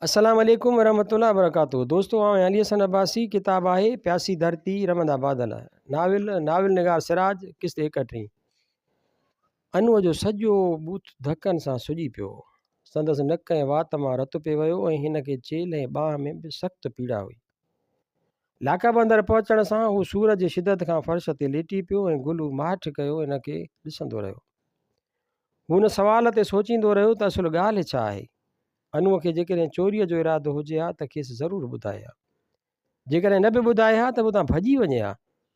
السلام عليڪم ورحمة الله وبرڪاته دوستو آئون علي حسن عباسي ڪتاب آهي پياسي ڌرتي رمندا بادل ناول ناول نگار سراج قسط ايڪٽيهين انوء جو سڄو ٻوٿ ڌڪن سان سڄي پيو هو. سندس نڪ ۽ وات مان رت پئي ويو ۽ هن کي چيلهه ۽ ٻانهن ۾ به سخت پيڙا هئي. لاڪب اندر پهچڻ سان هو سور جي شدت کان فرش تي ليٽي پيو ۽ گلو ماٺ ڪيو هن کي ڏسندو رهيو. هو ان سوال تي سوچيندو رهيو ته اصل ڳالهه ڇا آهي؟ انوء کي جيڪڏهن چوريء جو ارادو هجي ها ته کيس ضرور ٻڌائي ها. جيڪڏهن نه به ٻڌائي ها ته به اتان ڀڄي وڃي ها،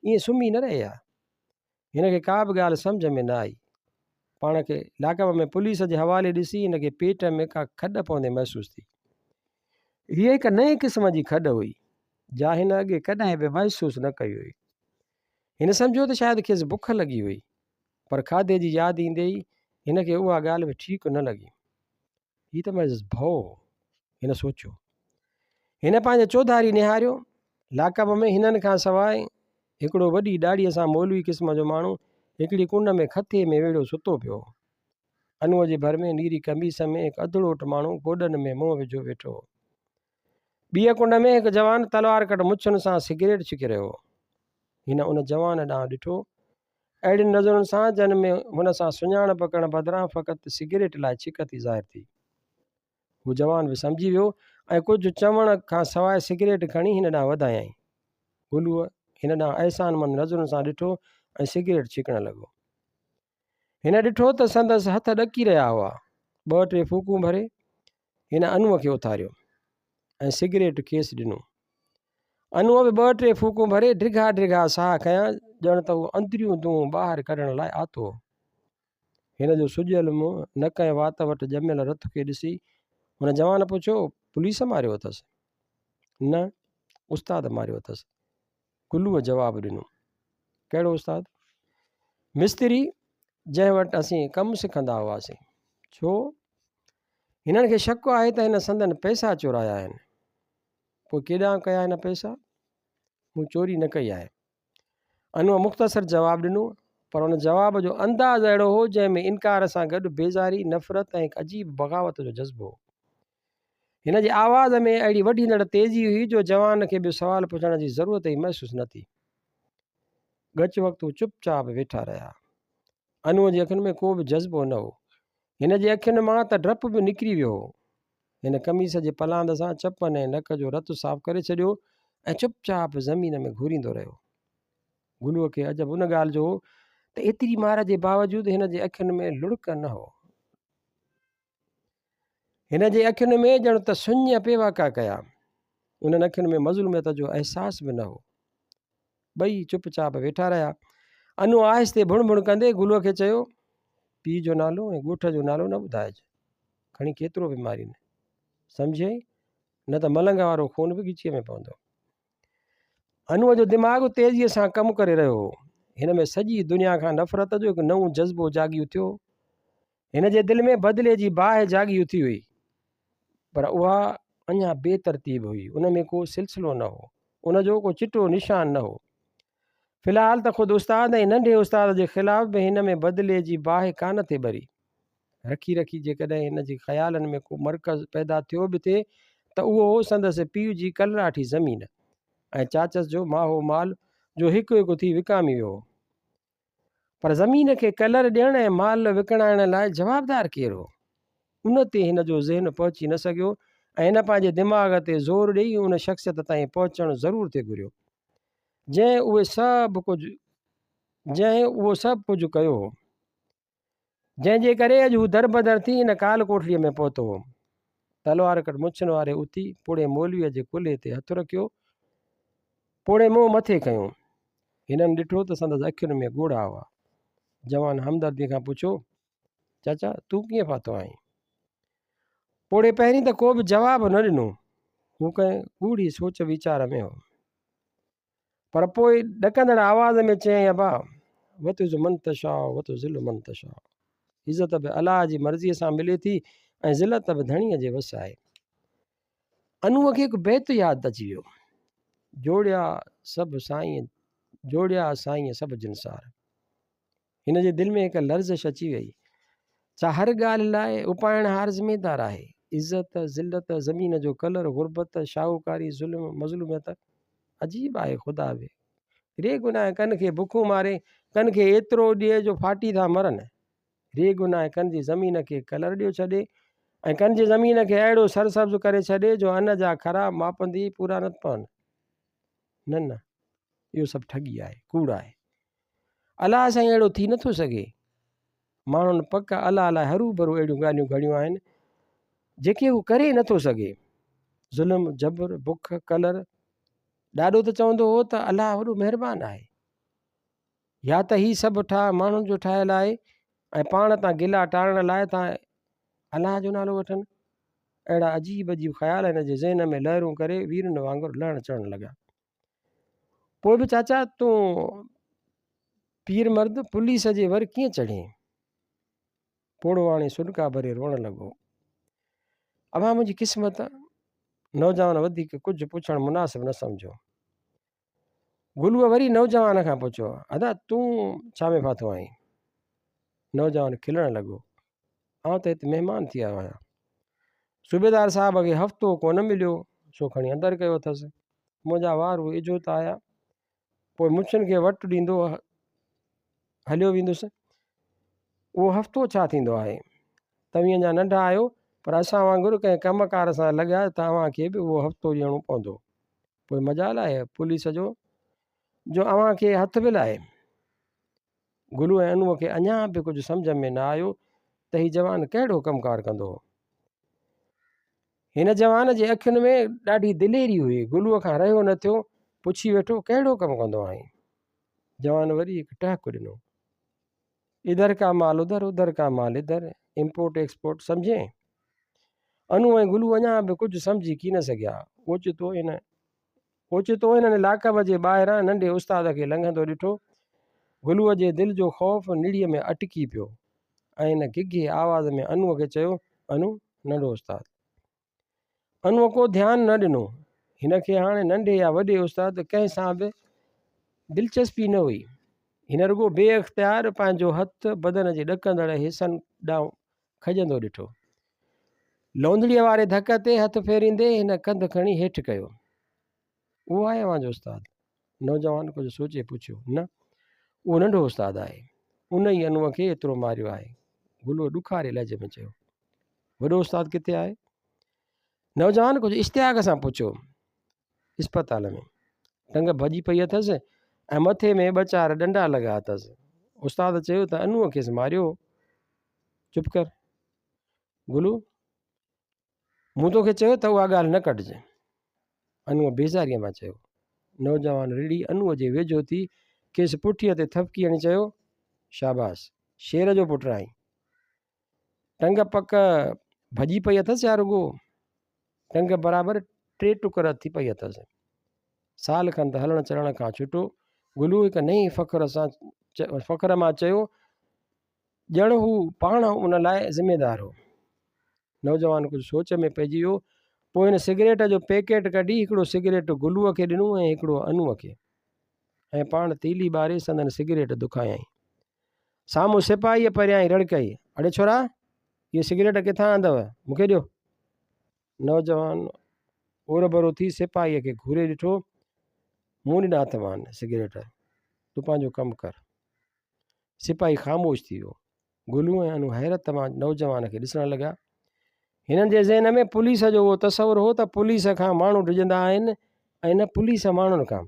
ائين سمهي نه رهي ها. هن کي ڪا به ڳالهه سمجهه ۾ نه آئي. پاڻ کي لاڪپ ۾ پوليس جي حوالي ڏسي هن کي پيٽ ۾ ڪا کڏ پوندي محسوس ٿي. هيء هڪ نئين قسم جي کڏ هئي، جا هن اڳي ڪڏهن به محسوس نه ڪئي هئي. هن سمجهيو ته شايد کيس بک لڳي هئي، پر کاڌي جي ياد ايندي ئي هن کي اها ڳالهه به ٺيڪ نه لڳي. هي ته محض ڀؤ هو. هن سوچيو. هن پنهنجي چوڌاري نهاريو. لاڪپ ۾ هنن کان سواء هڪڙو وڏي ڏاڙهيء سان مولوي قسم جو ماڻهو هڪڙي ڪنڊ ۾ کٿي ۾ ويڙهيو ستو پيو هو. انوء جي ڀر ۾ نيري قميص ۾ هڪ اڌڙوٽ ماڻهو گوڏن ۾ منهن وجهيو ويٺو هو. ٻيء ڪنڊ ۾ هڪ جوان تلوار ڪٽ مڇن سان سگريٽ ڇڪي رهيو هو. هن ان جوان ڏانهن ڏٺو. اهڙين نظرن سان جن ۾ هن سان سڃاڻپ ڪرڻ بدران فقط سگريٽ لاء ڇڪ ٿي ظاهر ٿي. هو جوان به سمجهي ويو ۽ ڪجهه چوڻ کان سواء سگريٽ کڻي هن ڏانهن وڌايائين. گلوء هن ڏانهن احسانمند نظرن سان ڏٺو ۽ سگريٽ ڇڪڻ لڳو. هن ڏٺو ته سندس هٿ ڏڪي رهيا هئا. ٻه ٽي ڦوڪون ڀري هن انوء کي اٿاريو ۽ سگريٽ کيس ڏنو. انوء به ٻه ٽي ڦوڪون ڀري ڊگها ڊگها ساهه کنيا ڄڻ ته هو اندريون دونهون ٻاهر ڪڍڻ لاء آتو هو. هن جو سڄيل منهن، نڪ ۽ وات وٽ ڄميل رت کي ڏسي هن جوان پڇيو، پوليس ماريو اٿس؟ نه، استاد ماريو اٿس. گلوء جواب ڏنو. ڪهڙو استاد؟ مستري، جنهن وٽ اسين ڪم سکندا هئاسين. ڇو؟ هنن کي شڪ آهي ته هن سندن پئسا چورايا آهن. پوء ڪيڏانهن ڪيا هن پئسا؟ مون چوري نه ڪئي آهي. انوء مختصر جواب ڏنو، پر ان جواب جو انداز اهڙو هو جنهن ۾ انڪار سان گڏ بيزاري، نفرت ۽ هڪ عجيب بغاوت جو جذبو هو. هن جي آواز ۾ اهڙي وڍيندڙ تيزي هئي جو جوان کي ٻيو سوال پڇڻ جي ضرورت ئي محسوس نه ٿي. ڳچ وقت هو چپ چاپ ويٺا رهيا. انوء جي اکين ۾ ڪو به جذبو نه هو. هن جي اکين مان ته ڊپ به نڪري ويو هو. هن قميص جي پلاند سان چپن ۽ نڪ جو رت صاف ڪري ڇڏيو ۽ چپ چاپ زمين ۾ گهوريندو رهيو. گلوء کي عجب ان ڳالهه جو هو ته ايتري مار جي باوجود هن جي اکين ۾ لڙڪ نه هو. هن جي اکين ۾ ڄڻ ته سڃ پئي واڪا ڪيا. انهن اکين ۾ مظلوميت جو احساس به نه هو. ٻئي چپ چاپ ويٺا رهيا. انو آهستي ڀڻ ڀڻ ڪندي گلوء کي چيو، پيء جو نالو ۽ ڳوٺ جو نالو نه ٻڌائج. کڻي ڪيترو به مارين. سمجهيئي؟ نه ته ملنگ وارو خون به ڳچيء ۾ پوندو. انوء جو دماغ تيزيء سان ڪم ڪري رهيو هو. هن ۾ سڄي دنيا کان نفرت جو هڪ نئون جذبو جاڳي اٿيو هو. هن جي دل ۾ بدلي جي باهه جاڳي اٿي هئي، پر اها اڃا بي ترتيب هئي، ان ۾ ڪو سلسلو نه هو، ان جو ڪو چٽو نشان نه هو. في الحال ته خود استاد ۽ ننڍي استاد جي خلاف به هن ۾ بدلي جي باهه ڪانه ٿي ٻري. رکي رکي جيڪڏهن هن جي خيالن ۾ ڪو مرڪز پيدا ٿيو به ٿي ته اهو هو سندس پيء جي ڪلراٺي زمين ۽ چاچس جو ماهو مال جو هڪ هڪ ٿي وڪامي ويو هو. پر زمين کي ڪلر ڏيڻ ۽ مال وڪڻائڻ لاء جوابدار ڪير هو؟ ان تي هن جو ذهن پهچي نه سگهيو ۽ هن پنهنجي دماغ تي زور ڏيئي ان شخصيت تائين پهچڻ ضرور ٿي گهريو، جنهن اهي سڀ ڪجهه جنهن اهو سڀ ڪجهه ڪيو هو. جنهن جي ڪري اڄ هو دربدر ٿي هن ڪال ڪوٺڙيء ۾ پهتو هو. تلوار ڪٽ مڇن واري اٿي پوڙهي مولويء جي ڪلهي تي هٿ رکيو. پوڙهي منهن مٿي کنيو. هنن ڏٺو ته سندس اکين ۾ ڳوڙها هئا. جوان همدرديء کان پڇيو، چاچا، تون ڪيئن ڦاٿو آهين؟ پوڙهي پهرين ته ڪو به جواب نه ڏنو. هو ڪنهن ڳوڙهي سوچ ويچار ۾ هو. پر پوء ڏڪندڙ آواز ۾ چيائين ابا! وتعز من تشاء وتذل من تشاء عزت به الله جي مرضيء سان ملي ٿي ۽ ذلت به ڌڻيء جي وس آهي. انوء کي هڪ بيت ياد اچي ويو. جوڙيا سڀ سائين جوڙيا سائين سڀ جنسار. هن جي دل ۾ هڪ لرزش اچي وئي. ڇا هر ڳالهه لاء اپائڻهار ذميدار آهي؟ عزت، ذلت، زمين جو ڪلر، غربت، شاهوڪاري، ظلم، مظلوميت. عجيب آهي خدا به. ري گناهه ڪن کي بکون ماري، ڪن کي ايترو ڏئي جو ڦاٽي ٿا مرن. ري گناهه ڪن جي زمين کي ڪلر ڏيو ڇڏي ۽ ڪن جي زمين کي اهڙو سرسبز ڪري ڇڏي جو ان جا کرا ماپندي ئي پورا نه پون. نه نه اهو سڀ ٺڳي آهي، ڪوڙ آهي. الله سائين اهڙو ٿي نٿو سگهي. ماڻهن پڪ الله لاء هروڀرو اهڙيون ڳالهيون گهڙيون آهن، جيڪي هو ڪري نٿو سگهي. ظلم، جبر، بک، ڪلر. ڏاڏو ته چوندو هو ته الله وڏو مهربان آهي. يا ته هي سڀ ٺاهه ماڻهن جو ٺاهيل آهي ۽ پاڻ تان گلا ٽارڻ لاء ٿا الله جو نالو وٺن. اهڙا عجيب عجيب خيال هن جي ذهن ۾ لهرون ڪري ويرن وانگر لهڻ چڙهڻ لڳا. پوء به چاچا تون پير مرد پوليس جي ور ڪيئن چڙهين؟ پوڙهو هاڻي سڏڪا ڀري روئڻ لڳو. اوهان منهنجي قسمت! نوجوان وڌيڪ ڪجهه پڇڻ مناسب نه سمجهيو. گلوء وري نوجوان کان پڇيو، ادا تون ڇا ۾ ڦاٿو آهين؟ نوجوان کلڻ لڳو، آئون ته هت مهمان ٿي آيو آهيان. صوبيدار صاحب کي هفتو ڪونه مليو، سو کڻي اندر ڪيو اٿس. منهنجا وار هو اجهو ته آيا. پوء مڇن کي وٽ ڏيندو هليو ويندس. اهو هفتو ڇا ٿيندو آهي؟ توهين اڃا ننڍا آهيو، پر اسان وانگر ڪنهن ڪم ڪار سان لڳيا ته اوهان کي به اهو هفتو ڏيڻو پوندو. پوء مجال آهي پوليس جو، جو اوهان کي هٿ به لائي. گلو ۽ انوء کي اڃا به ڪجهه سمجهه ۾ نه آيو ته هي جوان ڪهڙو ڪم ڪار ڪندو هو. هن جوان جي اکين ۾ ڏاڍي دليري هئي. گلوء کان رهيو نه ٿيو، پڇي ويٺو، ڪهڙو ڪم ڪندو آهين؟ جوان وري هڪ ٽهڪ ڏنو. ادھر ڪا مال ادھر، ادھر ڪا مال ادھر، امپورٽ ايڪسپورٽ، سمجهين؟ انو ۽ گلو اڃا به ڪجهه سمجهي ڪين سگهيا. اوچتو هن اوچتو هنن لاڪب جي ٻاهران ننڍي استاد کي لنگهندو ڏٺو. گلوء جي دل جو خوف نڙيء ۾ اٽڪي پيو ۽ هن گگهي آواز ۾ انوء کي چيو، انو، ننڍو استاد. انوء ڪو ڌيان نه ڏنو. هن کي هاڻي ننڍي يا وڏي استاد ڪنهن سان به دلچسپي نه هئي. هن رڳو بي اختيار پنهنجو هٿ بدن جي ڏڪندڙ حصن ڏانهن کڄندو ڏٺو. لوندڙيء واري ڌڪ تي هٿ ڦيريندي هن ڪنڌ کڻي هيٺ ڪيو. اهو آهي اوهان جو استاد؟ نوجوان ڪجهه سوچي پڇيو. نه، اهو ننڍو استاد آهي. ان ئي انوء کي ايترو ماريو آهي. گلوء ڏکاري لهجي ۾ چيو. وڏو استاد ڪٿي آهي؟ نوجوان ڪجهه اشتياق سان پڇيو. اسپتال ۾. ٽنگ ڀڄي پئي اٿس ۽ مٿي ۾ ٻه چار ڏنڊا لڳا اٿس. استاد چيو ته انوء کيس ماريو. چپ ڪر گلو، مون توکي چيو ته اها ڳالهه نه ڪڍج. انوء بيزاريء مان چيو. نوجوان رڙي انوء جي ويجهو ٿي کيس پٺيء تي ٿڦڪي هڻي چيو، شاباس، شير جو پٽ آهين. ٽنگ پڪ ڀڄي پئي اٿس يا رڳو ٽنگ برابر ٽي ٽڪر ٿي پئي اٿس. سال کن ته هلڻ چلڻ کان ڇٽو. گلو هڪ نئين فخر سان فخر مان چيو، ڄڻ هو پاڻ ان لاء ذميدار هو. نوجوان ڪجهه سوچ ۾ پئجي ويو. پوء هن سگريٽ جو پيڪيٽ ڪڍي هڪڙو سگريٽ گلوء کي ڏنو ۽ هڪڙو انوء کي ۽ پاڻ تيلي ٻاري سندن سگريٽ دکايائين. سامهون سپاهيء پريان ئي رڙ ڪئي، اڙي ڇورا! اهي سگريٽ ڪٿان آندؤ؟ مون کي ڏيو. نوجوان اورڀرو ٿي سپاهيء کي گهوري ڏٺو، مون ڏنا اٿمان سگريٽ، تون پنهنجو ڪم ڪر. سپاهي خاموش ٿي ويو. گلو ۽ انو حيرت مان نوجوان کي ڏسڻ لڳا. هنن جي ذهن ۾ پوليس جو اهو تصور هو ته پوليس کان ماڻهو ڊڄندا آهن ۽ نه پوليس ماڻهن کان.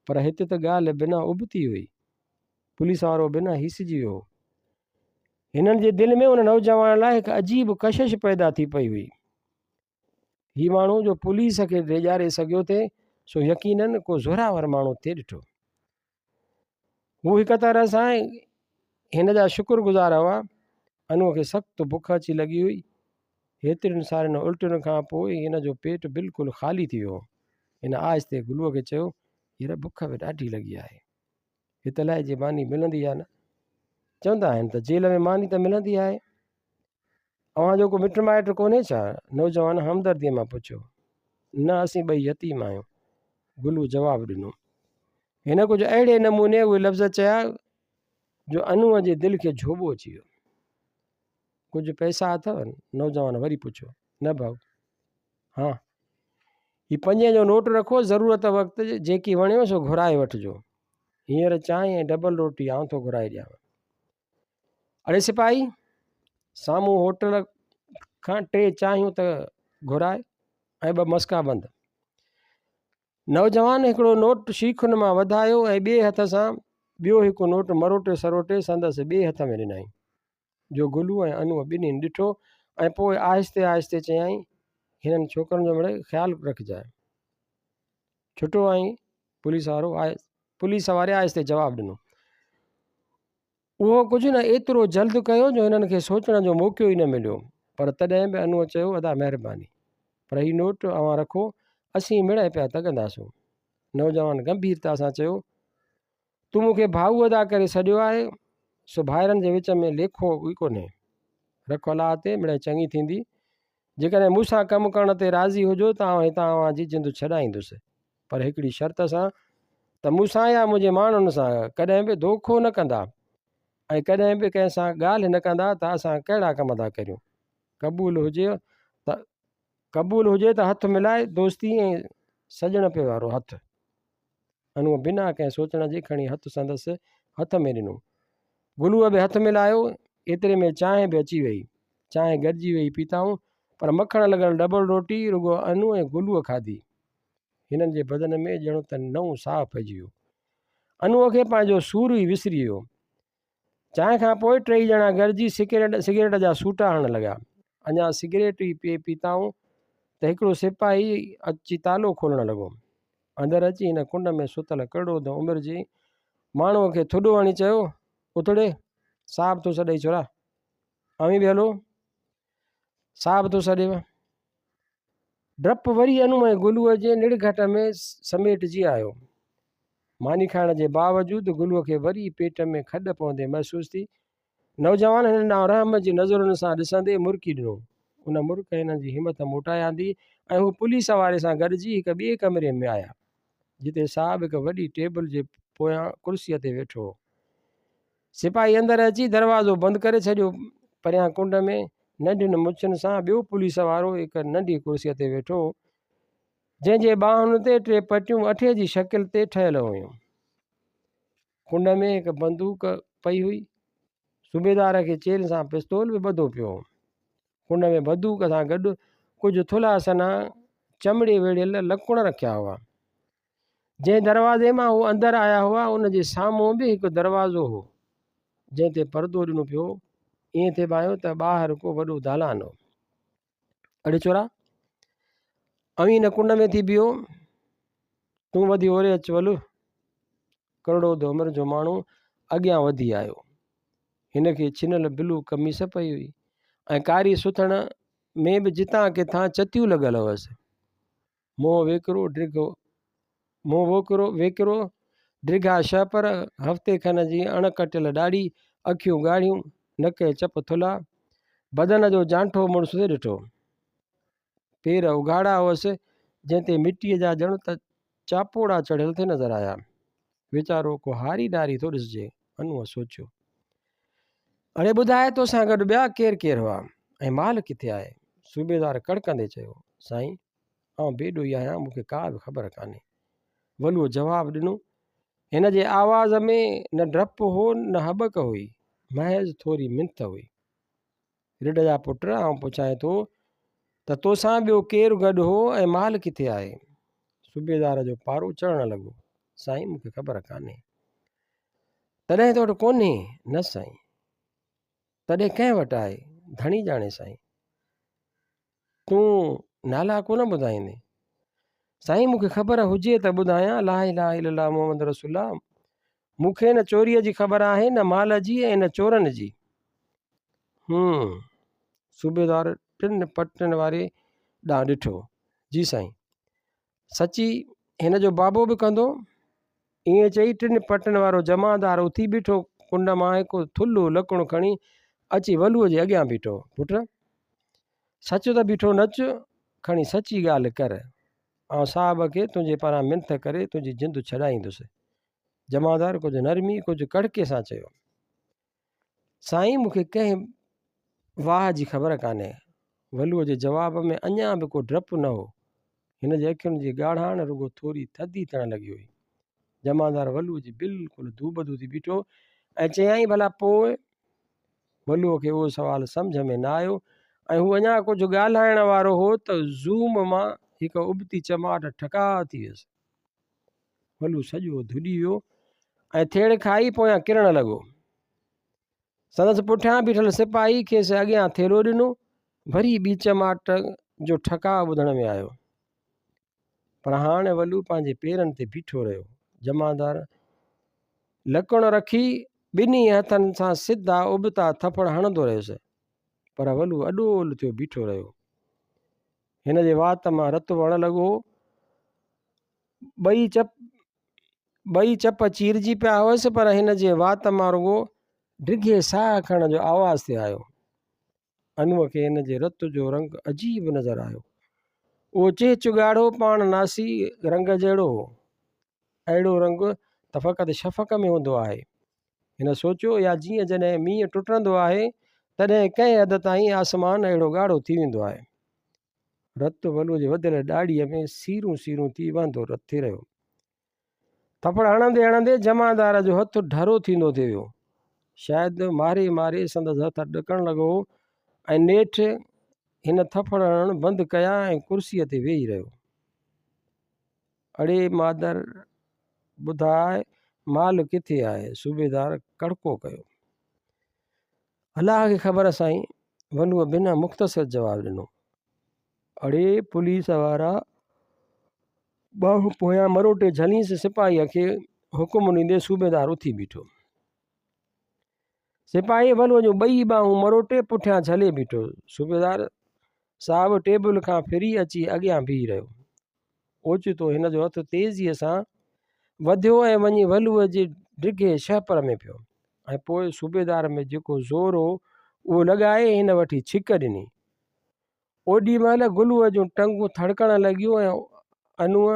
پر هتي ته ڳالهه بنا ابتي هئي. پوليس وارو بنا هيسجي ويو هو. هنن جي دل ۾ ان نوجوان لاء هڪ عجيب ڪشش پيدا ٿي پئي هئي. هي ماڻهو جو پوليس کي ڊيڄاري سگهيو ٿي، سو يقينن ڪو زوراور ماڻهو ٿي ڏٺو. هو هڪ طرح سان هن جا شڪر گذار هئا. انوء کي سخت بک اچي لڳي هئي. هيترين سارين الٽين کان پوء هن جو پيٽ بلڪل خالي ٿي ويو هو. هن آهستي گلوء کي چيو، يار بک به ڏاڍي لڳي آهي. هت الائجي ماني ملندي يا نه. چوندا آهن ته جيل ۾ ماني ته ملندي آهي. اوهان جو ڪو مٽ مائٽ ڪونهي ڇا؟ نوجوان همدرديء مان پڇيو. نه اسين ٻئي يتيم آهيون. گلوء جواب ڏنو. هن ڪجهه اهڙي نموني اهي لفظ چيا جو انوء جي دل کي جهوٻو اچي ويو. ڪجهه پئسا اٿو؟ نوجوان وري پڇيو. نه ڀائو. ها. هي پنجين جو نوٽ رکو، ضرورت وقت جيڪي وڻيو سو گهرائي وٺجو. هينئر چانهه ۽ ڊبل روٽي آئون ٿو گهرائي ڏيانو. اڙي سپاهي! سامهون هوٽل کان ٽي چانهيون ته گهراء ۽ ٻه مسڪا بند. نوجوان هڪڙو نوٽ شيخن مان وڌايو ۽ ٻئي هٿ سان ٻيو هڪ نوٽ مروٽي سروٽي سندس ٻئي هٿ ۾ ڏنائين، جو گلو ۽ انوء ٻنهين ڏٺو ۽ پوء آهستي آهستي چيائين، هنن ڇوڪرن جو مڙئي خيال رکجانء. ڇٽو آهين؟ پوليس وارو پوليس واري آهستي جواب ڏنو. اهو ڪجهه نه ايترو جلد ڪيو جو هنن کي سوچڻ جو موقعو ئي نه مليو. پر تڏهن به انوء چيو، ادا مهرباني. پر هي نوٽ اوهان رکو، اسين مڙئي پيا تڳنداسون. نوجوان گنڀيرتا سان چيو، تون مون کي ڀائو ادا ڪري سڏيو آهي، سو ڀائرن جي وچ ۾ ليکو ئي ڪونهي. رک الله تي، مڙئي چڱي ٿيندي. جيڪڏهن مون سان ڪم ڪرڻ تي راضي هجو ته آئون هتان اوهان جي جند ڇڏائيندس. پر هڪڙي شرط سان ته مون سان يا منهنجي ماڻهن سان ڪڏهن به دوکو نه ڪندا ۽ ڪڏهن به ڪنهن سان ڳالهه نه ڪندا ته اسان ڪهڙا ڪم ٿا ڪريون. قبول هجي ته قبول هجي ته هٿ ملائي دوستي ۽ سڄڻپي وارو هٿ. انوء بنا ڪنهن سوچڻ جي کڻي هٿ سندس هٿ ۾ ڏنو. گلوء به هٿ ملايو. ايتري ۾ چانهه به اچي ويئي. چانهه گڏجي ويهي پيتائون، پر مکڻ لڳل ڊبل روٽي رڳو انو ۽ گلوء کاڌي. هنن جي بدن ۾ ڄڻ ته نئون ساهه پئجي ويو. انوء کي پنهنجو سور ئي وسري ويو. چانهه کان پوء ٽيئي ڄڻا گڏجي سگريٽ سگريٽ جا سوٽا هڻڻ لڳا. اڃا سگريٽ ئي پئي پيتائون ته هڪڙو سپاهي اچي تالو کولڻ لڳو. اندر اچي هن ڪنڊ ۾ ستل ڪرڙو ته عمر جي ماڻهوء کي ٿڏو هڻي چيو، اٿڙي، صاحب ٿو سڏئي ڇورا. اوهين به هلو. صاحب ٿو سڏيو. ڊپ وري انو ۽ گلوء جي نڙگهٽ ۾ سميٽجي آيو. ماني کائڻ جي باوجود گلوء کي وري پيٽ ۾ کڏ پوندي محسوس ٿي. نوجوان هنن ڏانهن رحم جي نظرن سان ڏسندي مرڪي ڏنو. ان مرڪ هنن جي همٿ موٽائي آندي ۽ هو پوليس واري سان گڏجي هڪ ٻئي ڪمري ۾ آيا، جتي صاحب هڪ وڏي ٽيبل جي پويان ڪرسيء تي ويٺو هو. سپاهي اندر اچي دروازو بند ڪري ڇڏيو. پريان ڪنڊ ۾ ننڍين مڇن سان ٻيو پوليس وارو هڪ ننڍي ڪرسيء تي ويٺو هو، جنهن جي ٻانهن تي ٽي پٽيون اٺي جي شڪل تي ٺهيل هيون. ڪنڊ ۾ هڪ بندوق پئي هئي. صوبيدار کي چيلهه سان پستول به ٻڌو پيو هو. ڪنڊ ۾ بندوق سان گڏ ڪجهه ٿلها سنها چمڙي ويڙهيل لڪڻ رکيا هئا. جنهن دروازي مان هو اندر آيا هئا، ان جي سامهون به هڪ دروازو هو، جنهن تي پردو ڏنو پيو هو. ائين ٿي ڀانيو ته ٻاهر ڪو وڏو دالان هو. اڙي چورا! اوهين هن ڪنڊ ۾ ٿي بيهو، تون وڌي اوري اچ ولو. ڪرڙو اڌ عمر جو ماڻهو اڳيان وڌي آيو. هن کي ڇنل بلو قميص پئي هئي ۽ ڪاري سٿڻ ۾ به جتان ڪٿان چتيون لڳل هئس. منهن ويڪرو ڊگهو منهن ووڪرو ويڪرو ڊگها شهپر، هفتي کن جي اڻ ڪٽيل ڏاڙهي، اکيون ڳاڙهيون، نڪ ۽ چپ ٿلها، بدن جو جانٺو مڙس ٿي ڏٺو. پير اگهاڙا هئس، جنهن تي مٽيء جا ڄڻ ته چاپوڙا چڙهيل ٿي نظر آيا. ويچارو ڪو هاري ڏاري ٿو ڏسجي، انوء سوچيو. اڙي ٻڌاء توسان گڏ ٻيا ڪير ڪير هئا ۽ مال ڪٿي آهي؟ صوبيدار ڪڙڪندي چيو، سائين! آئون بي ڏوهي آهيان، مون کي ڪا به خبر ڪانهي. ولوء جواب ڏنو. هن جي آواز ۾ نه ڊپ هو نه هٻڪ هئي، محض ٿوري منٿ هئي. رڍ جا پٽ، آئون پڇانء ٿو ته توسان ٻيو ڪير گڏ هو ۽ مال ڪٿي آهي؟ صوبيدار جو پارو چڙهڻ لڳو، سائين مون کي خبر ڪانهي. تڏهن تو وٽ ڪونهي؟ نه سائين. تڏهن ڪنهن وٽ آهي؟ ڌڻي ڄاڻي سائين. تون نالا ڪونه ٻڌائيندين؟ سائين مون کي خبر هجي ته ٻڌايان، لا اله الا الله محمد رسول الله، مون کي نه چوريء جي خبر آهي نه مال جي ۽ نه چورن جي. هم. صوبيدار ٽن پٽن واري ڏانهن ڏٺو. جي سائين. سچي هن جو بابو به ڪندو؟ ائين چئي ٽن پٽن وارو جمعدار اٿي بيٺو. ڪنڊ مان هڪ ٿلهو لڪڻ کڻي اچي ولوء جي اڳيان بيٺو. پٽ! سچ ته بيٺو نچ، کڻي سچي ڳالهه ڪر. آئون صاحب کي تنهنجي پاران منٿ ڪري تنهنجي جند ڇڏائيندس. جمعدار ڪجهه نرمي ڪجهه ڪڙڪي سان چيو. سائين مون کي ڪنهن واهه جي خبر ڪانهي. ولوء جي جواب ۾ اڃا به ڪو ڊپ نه هو. هن جي اکين جي ڳاڙهاڻ رڳو ٿوري ٿڌي ٿيڻ لڳي هئي. جمعدار ولوء جي بلڪل دوبدو ٿي بيٺو ۽ چيائين، ڀلا پوء؟ ولوء کي اهو سوال سمجهه ۾ نه آيو ۽ هو اڃا ڪجهه ڳالهائڻ وارو هو ته زوم مان هڪ ابتي چماٽ ٺڪاء ٿي ويس. ولو سڄو ڌڏي ويو ۽ ٿيڙ کائي پويان ڪرڻ لڳو. سندس پٺيان بيٺل سپاهي کيس اڳيان ٿيلهو ڏنو. وري ٻي چماٽ جو ٺڪاء ٻڌڻ ۾ آيو. پر هاڻ ولو پنهنجي پيرن تي بيٺو رهيو. جمعدار لڪڻ رکي ٻنهي هٿن سان سڌا ابتا ٿڦڙ هڻندو رهيس. پر ولو اڏول ٿيو بيٺو رهيو. هن جي وات مان رت وهڻ لڳو هو. ٻئي چپ ٻئي چپ چيرجي پيا هئس پر هن جي وات مان رڳو ڊگهي ساهه کڻڻ جو آواز ٿي آيو. انوء کي هن جي رت جو رنگ عجيب نظر آيو. اهو چهچ ڳاڙهو پاڻ ناسي رنگ جهڙو هو. اهڙو رنگ ته فقط شفق ۾ هوندو آهي. هن سوچيو يا جيئن جڏهن مينهن ٽٽندو آهي تڏهن ڪنهن حد تائين آسمان اهڙو ڳاڙهو ٿي ويندو آهي. رت ولوء جي وڌيل ڏاڙهيء ۾ سيرون سيرون ٿي وهندو ٿي رهيو. ٿڦڙ هڻندي هڻندي جمعدار جو هٿ ڍرو ٿيندو ٿي ويو. شايد ماري ماري سندس هٿ ڏڪڻ لڳو هو ۽ نيٺ هن ٿڦڙ هڻڻ بند ڪيا ۽ ڪرسيء تي ويهي رهيو. اڙي مادر ٻڌاء مال ڪٿي آهي؟ صوبيدار ڪڙڪو ڪيو. الله کي خبر سائين، ولوء بنهه مختصر جواب ڏنو. اڙي پوليس وارا ٻانهن پويان مروٽي جهلينس سپاهيء کي حڪم ڏيندي صوبيدار اٿي بيٺو. سپاهيء ولوء جون ٻئي ٻانهون مروٽي پٺيان جهلي بيٺو. صوبيدار صاحب ٽيبل کان ڦري اچي اڳيان بيهي رهيو. اوچتو هن جو هٿ تيزيء سان وڌيو ۽ وڃي ولوء جي ڊگهي شهپر ۾ پيو ۽ پوء صوبيدار ۾ جيڪو زور هو اهو لڳائي هن وٺي ڇڪ ڏني. اوڏي مهل گلوء جون ٽنگون ٿڙڪڻ لڳيون ۽ انوء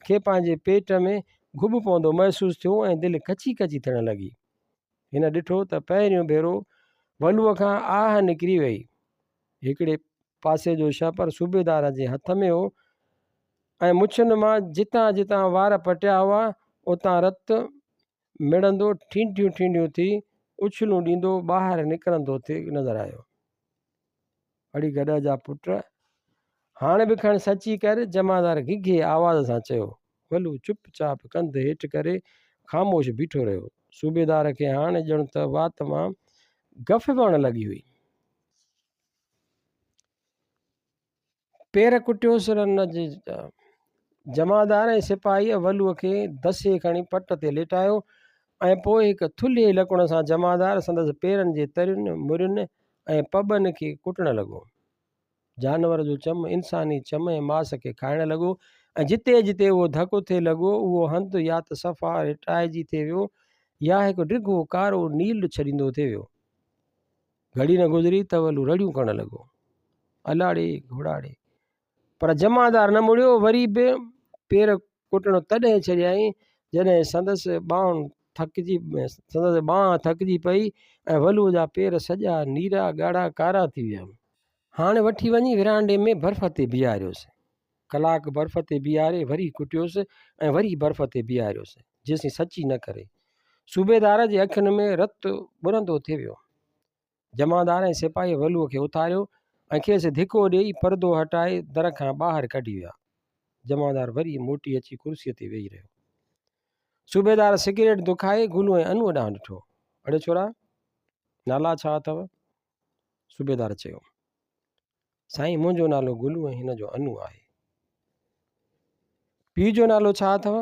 کي پنهنجي پيٽ ۾ گهٻ پوندو محسوس ٿيو ۽ دل ڪچي ڪچي ٿيڻ لڳي. هن ڏٺو ته پهريون ڀيرو ولوء کان آهه نڪري ويئي. هڪڙي پاسي جو شهپر صوبيدار جي هٿ ۾ هو ۽ مڇن مان جتان جتان وار پٽيا هئا، اتان رت مڙندو ٺينڍيون ٺينڍيون ٿي اڇلون ڏيندو ٻاهر نڪرندو ٿي نظر آيو. اڙي گڏهه جا پٽ، هاڻ به کڻ سچي ڪر، جمعدار گهگهي آواز سان چيو. ولو چپ چاپ ڪنڌ هيٺ ڪري خاموش بيٺو رهيو. صوبيدار کي هاڻ ڄڻ ته وات مان گف وهڻ لڳي هئي. پير ڪٽيوس رن جي جمعدار ۽ سپاهيء ولوء کي دسي کڻي پٽ تي ليٽايو ۽ پوء هڪ ٿلهي لڪڻ سان جمعدار سندس پيرن جي ترين، مرين ۽ پٻن کي ڪٽڻ لڳو. جانور جو چم انساني چم ۽ ماس کي کائڻ لڳو ۽ جتي جتي اهو ڌڪ ٿي لڳو، اهو هنڌ يا ته صفا ريٽائجي ٿي ويو يا هڪ ڊگهو ڪارو نيل ڇڏيندو ٿي ويو. گهڙي نه گذري ته ولو رڙيون ڪرڻ لڳو، الاڙي گهوڙاڙي. پر جمعدار نه مڙيو، وري به پير ڪٽڻ تڏهن ڇڏيائين، جڏهن سندس ٻانهن ٿڪجي سندس ٻانهن ٿڪجي پئي ۽ ولوء جا پير سڄا نيرا ڳاڙها ڪارا ٿي ويا. هاڻ وٺي وڃي ورانڊي ۾ برف تي بيهاريوس. ڪلاڪ برف تي بيهاري وري ڪٽيوس ۽ وري برف تي بيهاريوس، جيسين سچي نه ڪري. صوبيدار جي اکين ۾ رت ٻرندو ٿي ويو. جمعدار ۽ سپاهيء ولوء کي اٿاريو ۽ کيس ڌڪو ڏيئي پردو هٽائي در کان ٻاهر ڪڍي ويا. جمعدار وري موٽي اچي ڪرسيء تي ويهي رهيو. صوبيدار سگريٽ دکائي گلو ۽ انوء ڏانهن ڏٺو. اڙي ڇورا! نالا ڇا اٿو؟ صوبيدار چيو. سائين منهنجو نالو گلو ۽ هن جو انو آهي. پيء جو نالو ڇا اٿو؟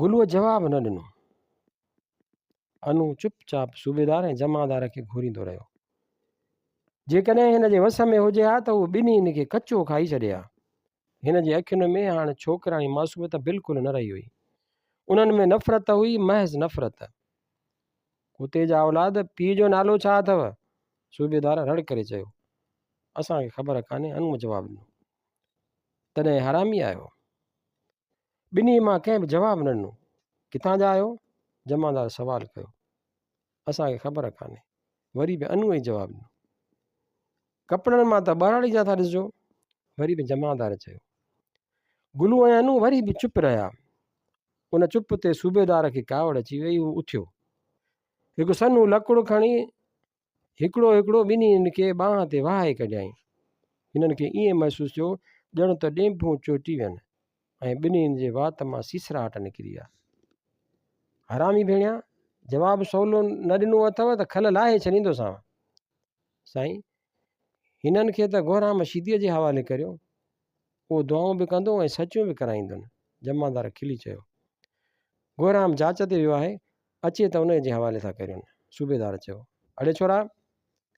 گلوء جواب نه ڏنو. انو چپ چاپ صوبيدار ۽ جمعدار کي گهوريندو رهيو. جيڪڏهن هن جي وس ۾ هجي ها ته هو ٻنهي کي ڪچو کائي ڇڏي ها. هن جي اکين ۾ هاڻ ڇوڪراڻي معصوميت بلڪل نه رهي هئي. انهن ۾ نفرت هئي، محض نفرت. ڪتي جا اولاد، پيء جو نالو ڇا اٿو؟ صوبيدار رڙ ڪري چيو. اسان کي خبر ڪانهي، انوء جواب ڏنو. تڏهن حرامي آهيو؟ ٻنهي مان ڪنهن به جواب نه ڏنو. ڪٿان جا آهيو؟ جمعدار سوال ڪيو. اسان کي خبر ڪانهي. وري به انوء ئي جواب ڏنو. ڪپڙن مان ته ٻهراڙي جا ٿا ڏسجو. وري به جمعدار چيو. گلو ۽ انو وري به چپ رهيا. ان چپ تي صوبيدار کي ڪاوڙ اچي وئي، هو اٿيو. هڪ سنهو لڪڙ کڻي هڪڙو هڪڙو ٻنهي کي ٻانهن تي وهائي ڪڍيائين. هنن کي ائين محسوس ٿيو ڄڻ ته ڏينڀون چوٽي وين ۽ ٻنهي جي وات مان سيسراٽ نڪري ويا. حرامي ڀيڻيا! جواب سولو نه ڏنو اٿئو ته کل لاهي ڇڏيندوسانء. سائين! هنن کي ته گهرام شيديء جي حوالي ڪريو. اهو دعائون به ڪندو ۽ سچيون به ڪرائيندن. جمعدار کلي چيو. گهرام جاچ تي ويو آهي، اچي ته انهيء جي حوالي ٿا ڪريون. صوبيدار چيو. اڙي ڇورا!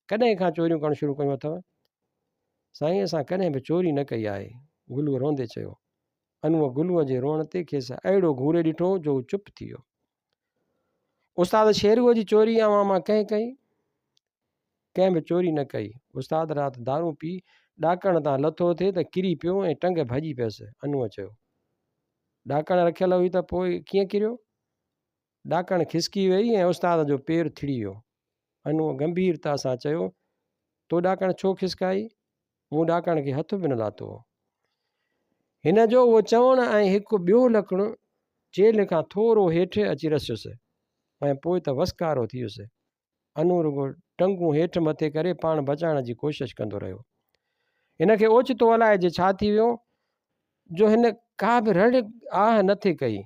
ڪڏهن کان چوريون ڪرڻ شروع ڪيون اٿئو؟ سائين! اسان ڪڏهن به چوري نه ڪئي آهي. گلوء روئندي چيو. انوء گلوء جي روئڻ تي کيس اهڙو گهوري ڏٺو جو هو چپ ٿي ويو. استاد شيروء جي چوري اوهان مان ڪنهن ڪئي؟ ڪنهن به چوري نه ڪئي. استاد رات دارون پي ڏاڪڻ تان لٿو ٿي ته ڪري پيو ۽ ٽنگ ڀڄي پيس. انوء چيو. ڏاڪڻ رکيل هئي ته پوء ڪيئن ڪريو؟ ڏاڪڻ کسڪي ويئي ۽ استاد جو پير ٿڙي ويو. انوء گنڀيرتا سان چيو، تو ڏاڪڻ ڇو کسڪائي؟ مون ڏاڪڻ کي هٿ به نه لاتو هو. هن جو اهو چوڻ ۽ هڪ ٻيو لڪڻ چيلهه کان ٿورو هيٺ اچي رسيس ۽ پوء ته وسڪارو ٿي ويس. انو رڳو ٽنگون هيٺ مٿي ڪري پاڻ بچائڻ جي ڪوشش ڪندو رهيو. هن کي اوچتو الائجي ڇا ٿي ويو جو هن ڪا به رڙ آهه نه ٿي ڪئي،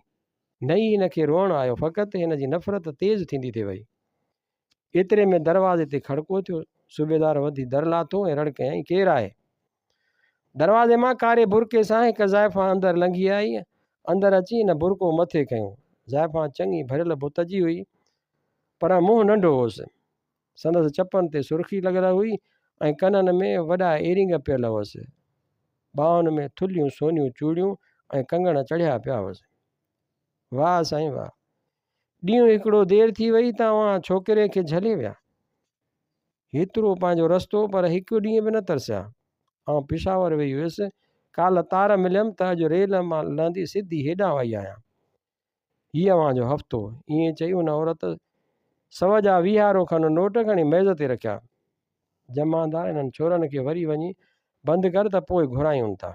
نه ئي هن کي روئڻ آيو، فقط هن جي نفرت تيز ٿيندي ٿي وئي. ايتري ۾ دروازي تي کڙڪو ٿيو. صوبيدار وڌي در لاٿو ۽ رڙ ڪيائين، ڪير آهي؟ دروازي مان ڪاري برقعي سان هڪ زائفان اندر لنگهي آئي. اندر اچي هن برقعو مٿي کنيو. زائفان چڱي ڀريل بت جي هئي، پر منهن ننڍو هوس. سندس چپن تي سرخي لڳل هئي ۽ ڪنن ۾ وڏا ايرنگ پيل هئس. ٻانهن ۾ ٿلهيون سونيون چوڙيون ۽ ڪنگڻ چڙهيا پيا هئس. واهه سائين واهه! ڏينهن هڪڙو دير ٿي وئي ته اوهان ڇوڪري کي جهلي ويا. هيترو پنهنجو رستو پر هڪ ڏينهن به نه ترسيا. آئون پشاور وئي هيس. ڪالهه تار مليم ته اڄ ريل مان لهندي سڌي هيڏانهن آئي آهيان. هي اوهان جو هفتو. ائين چئي ان عورت سو جا ويهارو کن نوٽ کڻي ميز تي رکيا. جمعدار انهن ڇورن کي وري وڃي بند ڪر ته پوء گهرايون ٿا.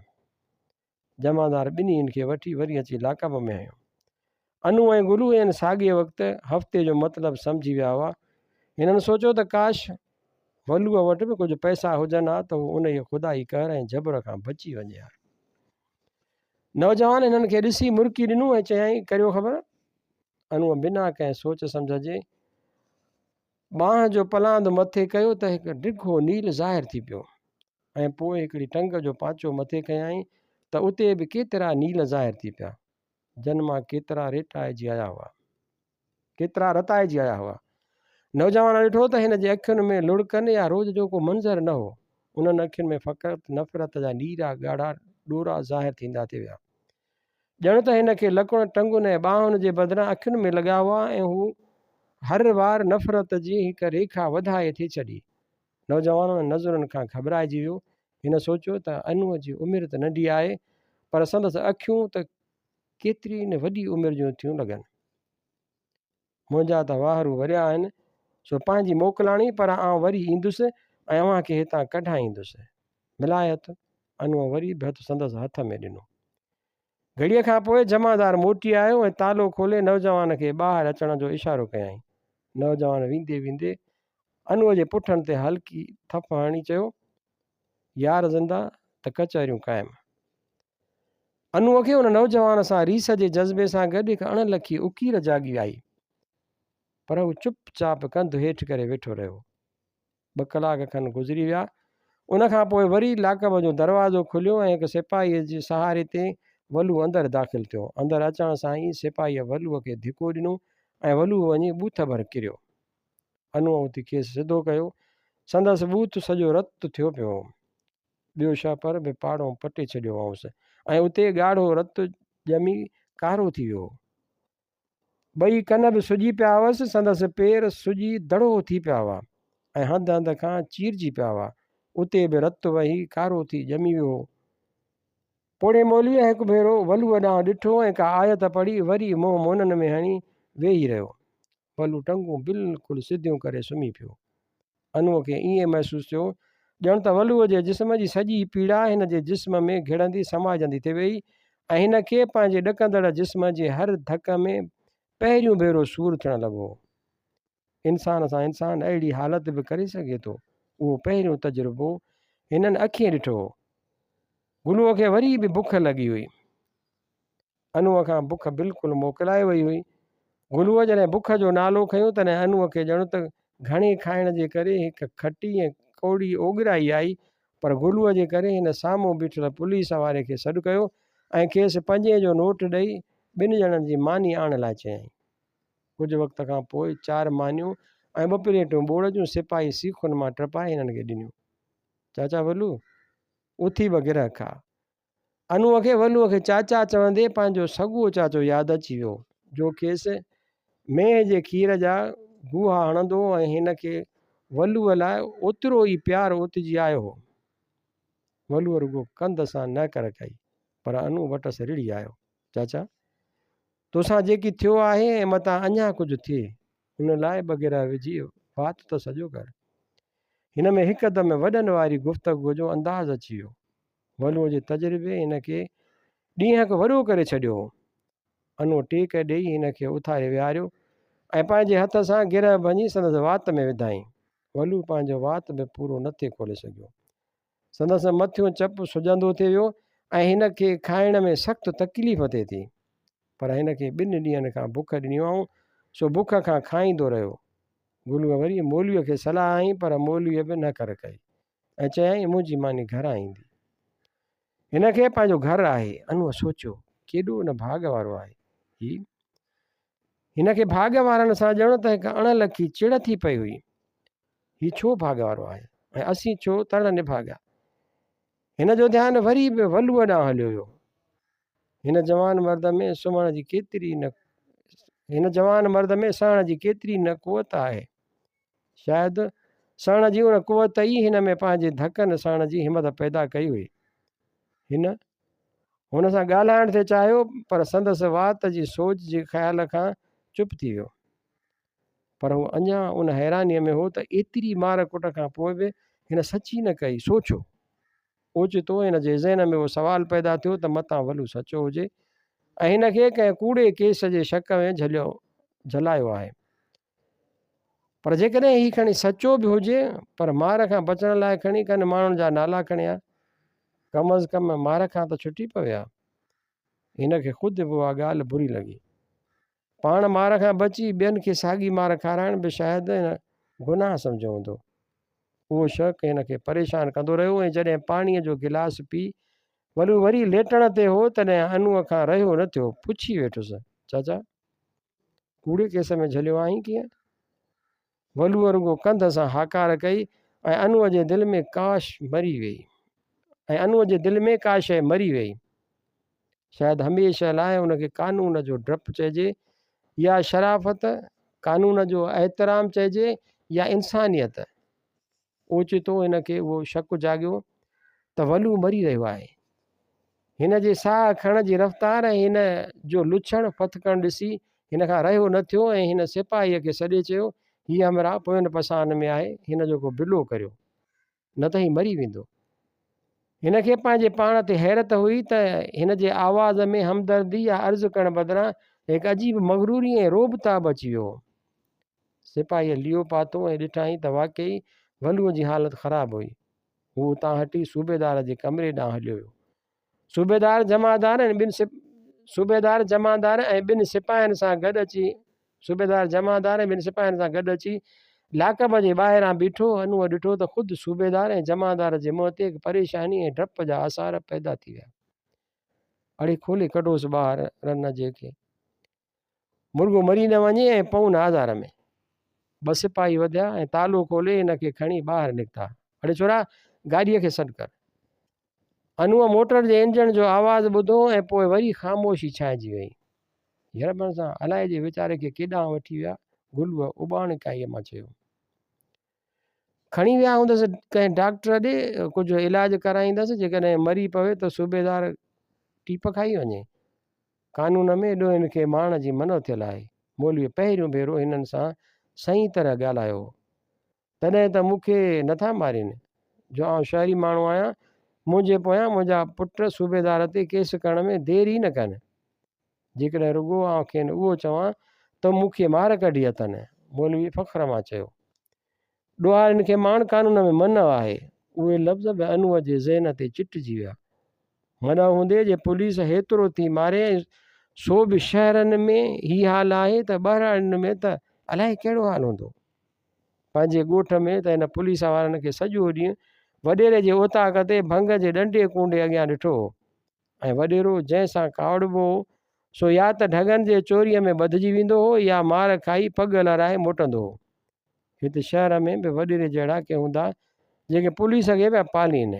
جمعدار ٻنهي کي وٺي وري اچي لاڪپ ۾ هنيو. انو ۽ گلو عين ساڳئي وقت هفتي جو مطلب سمجهي ويا هئا. هنن سوچيو ته ڪاش ولوء وٽ به ڪجهه پئسا هجن ها ته هو انهيء خدائي قهر ۽ جبر کان بچي وڃي ها. نوجوان هنن کي ڏسي مرڪي ڏنو ۽ چيائين، ڪريو خبر؟ انوء بنا ڪنهن سوچ سمجهه جي ٻانهن جو پلاند مٿي ڪيو ته هڪ ڊگهو نيل ظاهر ٿي پيو ۽ پوء هڪڙي ٽنگ جو پانچو مٿي ڪيائين ته اتي به ڪيترا نيل ظاهر ٿي پيا، جن مان ڪيترا ريٽائجي آيا هئا. ڪيترا رتائجي آيا هئا. نوجوان ڏٺو ته هن جي اکين ۾ لڙڪن يا روڄ جو ڪو منظر نه هو. انهن اکين ۾ فقط نفرت جا نيرا ڳاڙها ڏورا ظاهر ٿيندا ٿي ويا. ڄڻ ته هن کي لڪڻ ٽنگن ۽ ٻانهن جي بدران اکين ۾ لڳا هئا ۽ هو هر وار نفرت جي هڪ ريکا وڌائي ٿي ڇڏي. نوجوان انهن نظرن کان گهٻرائجي ويو. هن سوچيو ته انوء جي عمر ته ننڍي آهي، پر سندس اکيون ته ڪيتري نه وڏي عمر جون ٿيون لڳن. منهنجا ته واهرو وريا آهن، سو پنهنجي موڪلاڻي، پر آئون وري ايندس ۽ اوهان کي هتان ڪڍائيندس. ملائي هٿ. انوء وري به هٿ سندس هٿ ۾ ڏنو. گهڙيء کان پوء جمعدار موٽي آيو ۽ تالو کولي نوجوان کي ٻاهر اچڻ جو اشارو ڪيائين. نوجوان ويندي ويندي انوء جي پٺن تي هلڪي ٿڦ هڻي چيو، يار زنده ته ڪچهريون قائم. انوء کي ان نوجوان سان ريس جي جذبي سان گڏ هڪ اڻ لکي اڪير جاڳي آئي. پر هو چپ چاپ ڪنڌ هيٺ ڪري ويٺو رهيو. ٻه ڪلاڪ کن گذري ويا. ان کان پوء وري لاڪب جو دروازو کليو ۽ هڪ سپاهيء جي سهاري تي ولو اندر داخل ٿيو. اندر اچڻ سان ئي سپاهيء ولوء کي ڌڪو ڏنو ۽ ولو وڃي ٻوٿ ڀر ڪريو. انوء اٿي کيس سڌو ڪيو. سندس ٻوٿ سڄو رت ٿيو پيو هو. ٻيو شهپر به پاڙئون پٽي ڇڏيو هئائونس ۽ اتي ڳاڙهو رت ڄمي ڪارو ٿي ويو هو. ٻئي ڪن به سڄي پيا هئس، سندس پير سڄي دڙو ٿي پيا هئا ۽ هنڌ هنڌ کان چيرجي پيا هئا. اتي به رت وهي ڪارو ٿي ڄمي ويو هو. پوڙهي مولويء هڪ ڀيرو ولوء ڏانهن ڏٺو ۽ ڪا آيت پڙهي وري منهن مونن ۾ هڻي ويهي رهيو. ولو ٽنگون بلڪل سڌيون ڪري سمهي پيو. انوء کي ائين محسوس ٿيو ڄڻ ته ولوء جي جسم جي سڄي پيڙا هن جي جسم ۾ گهڙندي سمائجندي ٿي ويئي ۽ هن کي پنهنجي ڏڪندڙ جسم جي هر ڌڪ ۾ پهريون ڀيرو سور ٿيڻ لڳو هو. انسان سان انسان اهڙي حالت به ڪري سگهي ٿو، اهو پهريون تجربو هنن اکين ڏٺو هو. گلوء کي وري به بک لڳي هئي. انوء کان بک بلڪل موڪلائي وئي هئي. گلوء جڏهن بک جو نالو کنيو تڏهن انوء کي ڄڻ ته گهڻي کائڻ جي ڪري هڪ کٽي ۽ ڪوڙي اوڳرائي آئي پر گلوء جي ڪري هن سامهون بيٺل پوليس واري کي سڏ ڪيو ۽ کيس پنجين جو نوٽ ڏئي ٻن ڄڻن جي ماني آڻڻ لاء چيائين. ڪجهه وقت کان پوء چار مانيون ۽ ٻه پليٽون ٻوڙ جون سپاهي سيخن مان ٽپائي هنن کي ڏنيون. چاچا ولو، اٿي ٻه گرهه کاء. انوء کي ولوء کي چاچا چوندي پنهنجو سڳو چاچو ياد اچي ويو، جو کيس مينهن جي کير جا گوها هڻندو هو ۽ هن کي ولوء لاء اوترو ئي پيار اوتجي آيو هو. ولوء رڳو ڪنڌ سان نهڪر ڪئي، پر انو وٽس رڙهي آيو، چاچا! توسان جيڪي ٿيو آهي ۽ متان اڃا ڪجهه ٿئي، ان لاء ٻه گرهه وجهي وات ته سڄو ڪر. هن ۾ هڪدم وڏن واري گفتگوء جو انداز اچي ويو. ولوء جي تجربي هن کي ڏينهن هڪ وڏو ڪري ڇڏيو هو. انو ٽيڪ ڏيئي هن کي اٿاري ويهاريو ۽ پنهنجي هٿ سان گرهه ڀڃي سندس وات ۾ وڌائين. ولو پنهنجو وات به پورو نه ٿي کولي سگهيو. سندس مٿيون چپ سڄندو ٿي ويو ۽ هن کي کائڻ ۾ سخت تڪليف ٿئي ٿي. پر هن کي ٻن ڏينهن کان بک ڏني هئائون، سو بک کان کائيندو رهيو. گلوء وري مولويء کي صلاح هنئي پر مولويء به نه ڪر ڪئي. ۽ چيائين، منهنجي ماني گهران ايندي. هن کي پنهنجو گهر آهي. انوء سوچيو، ڪيڏو نه ڀاڳ وارو آهي هي. هن کي ڀاڳ وارن سان ڄڻ ته هڪ اڻ لکي چڙ ٿي پئي هئي. هي ڇو ڀاڳ وارو آهي ۽ اسين ڇو تڙ نڀاڳا. هن جو ڌيان وري به ولوء ڏانهن هليو ويو. هن جوان مرد ۾ سمهڻ جي ڪيتري نه هن جوان مرد ۾ سهڻ جي ڪيتري نه قوت آهي. شايد سهڻ جي ان قوت ئي هن ۾ پنهنجي ڌڪن سهڻ جي همت پيدا ڪئي هئي. هن هن سان ڳالهائڻ ٿي چاهيو پر سندس وات جي سوچ جي خيال کان چپ ٿي ويو. پر هو اڃا ان حيرانيء ۾ هو ته ايتري مار ڪٽ کان پوء به هن سچي نه ڪئي، سو ڇو؟ اوچتو هن جي ذهن ۾ اهو سوال پيدا ٿيو ته متان ولو سچو هجي ۽ هن کي ڪنهن ڪوڙي ڪيس جي شڪ ۾ جهليو جهلايو آهي. پر جيڪڏهن هي کڻي سچو به هجي پر مار کان بچڻ لاء کڻي ڪن ماڻهن جا نالا کڻي ها، ڪم از ڪم مار کان ته ڇٽي پوي ها. هن کي خود به اها ڳالهه بري لڳي. پاڻ مار کان بچي ٻين کي ساڳي مار کارائڻ به شايد هن گناهه سمجهيو هوندو. اهو شڪ هن کي پريشان ڪندو رهيو ۽ جڏهن پاڻيء جو گلاس پي ولو وري ليٽڻ تي هو تڏهن انوء کان رهيو نه ٿيو، پڇي ويٺس، چاچا! ڪوڙي ڪيس ۾ جهليو آهين ڪيئن؟ ولوء رڳو ڪنڌ سان هاڪار ڪئي ۽ انوء جي دل ۾ ڪاش مري ويئي ۽ انوء جي دل ۾ ڪا شيء مري ويئي. شايد هميشه لاء ان کي قانون جو ڊپ چئجي يا شرافت، قانون جو احترام چئجي يا انسانيت. اوچتو هن کي اهو شڪ جاڳيو ته ولو مري رهيو آهي. هن جي ساهه کڻڻ جي رفتار ۽ هن جو لڇڻ ڦٿڪڻ ڏسي هن کان رهيو نه ٿيو ۽ هن سپاهيء کي سڏي چيو، هي همراهه پوين پساهن ۾ آهي، هن جو ڪو بلو ڪريو، نه ته هي مري ويندو. هن کي پنهنجي پاڻ تي حيرت هئي ته هن جي آواز ۾ همدردي يا عرض ڪرڻ بدران هڪ عجيب مغروري ۽ رعب تاب اچي ويو هو. سپاهيء ليئو پاتو ۽ ڏٺائين ته واقعي ولوء جي حالت خراب هئي. هو اتان هٽي صوبيدار جي ڪمري ڏانهن هليو ويو. صوبيدار جمعدار ۽ ٻن صوبيدار جمعدار ۽ ٻن سپاهين سان گڏ اچي صوبيدار جمعدار ۽ ٻن سپاهين سان گڏ اچي لاڪب جي ٻاهران بيٺو. انوء ڏٺو ته خود صوبيدار ۽ جمعدار جي منهن تي هڪ پريشاني ۽ ڊپ جا آثار پيدا ٿي ويا. اڙي کولي ڪڍوس ٻاهر رن جي کي. مرڳو مري نه وڃي ۽ پئون نه آزار ۾. ٻه سپاهي وڌيا ۽ تالو کولي هن کي کڻي ٻاهر نڪتا. اڙي ڇورا، گاڏيء کي سڏ ڪر. انوء موٽر جي انجڻ جو آواز ٻڌو ۽ پوء وري خاموشي ڇانئجي ويئي. يربن سان الائجي ويچاري کي ڪيڏانهن وٺي ويا؟ گلوء اٻاڻڪائيء مان چيو. کڻي ويا هوندس ڪنهن ڊاڪٽر ڏي، ڪجهه علاج ڪرائيندس، جيڪڏهن مري پوي ته صوبيدار ٽيپ کائي وڃي. قانون ۾ ڏوهين کي مارڻ جي منع ٿيل آهي. مولويء پهريون ڀيرو هنن سان صحيح طرح ڳالهايو هو. تڏهن ته مون کي نٿا مارين. جو آئون شهري ماڻهو آهيان، منهنجي پويان منهنجا پٽ صوبيدار تي ڪيس ڪرڻ ۾ دير ئي نه ڪن. جيڪڏهن رڳو آئون کين اهو چوان ته مون کي مار ڪڍي اٿن. مولوي فخر مان چيو. ڏوهارين کي ماڻ قانون ۾ منع آهي. اهي لفظ به انوء جي ذهن تي چٽجي ويا. منع هوندي جي پوليس هيترو ٿي ماري ۽ سو به شهرن ۾ هي حال آهي ته ٻهراڙين ۾ ته الائي ڪهڙو حال هوندو. پنهنجي ڳوٺ ۾ ته هن پوليس وارن کي سڄو ڏينهن وڏيري جي اوطاق تي ڀنگ جي ڏنڊي ڪونڊي اڳيان ڏٺو هو ۽ وڏيرو جنهن سان ڪاوڙبو هو سو يا ته ڍڳن جي چوريء ۾ ٻڌجي ويندو هو يا مار کائي پڳ لهرائي موٽندو هو. هت شهر ۾ به وڏيري جهڙا ڪي هوندا جيڪي پوليس کي پيا پالين،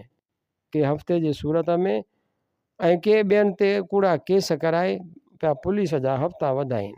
ڪي هفتي جي صورت ۾ ۽ ڪي ٻين تي ڪوڙا ڪيس ڪرائي پيا پوليس جا هفتا وڌائين.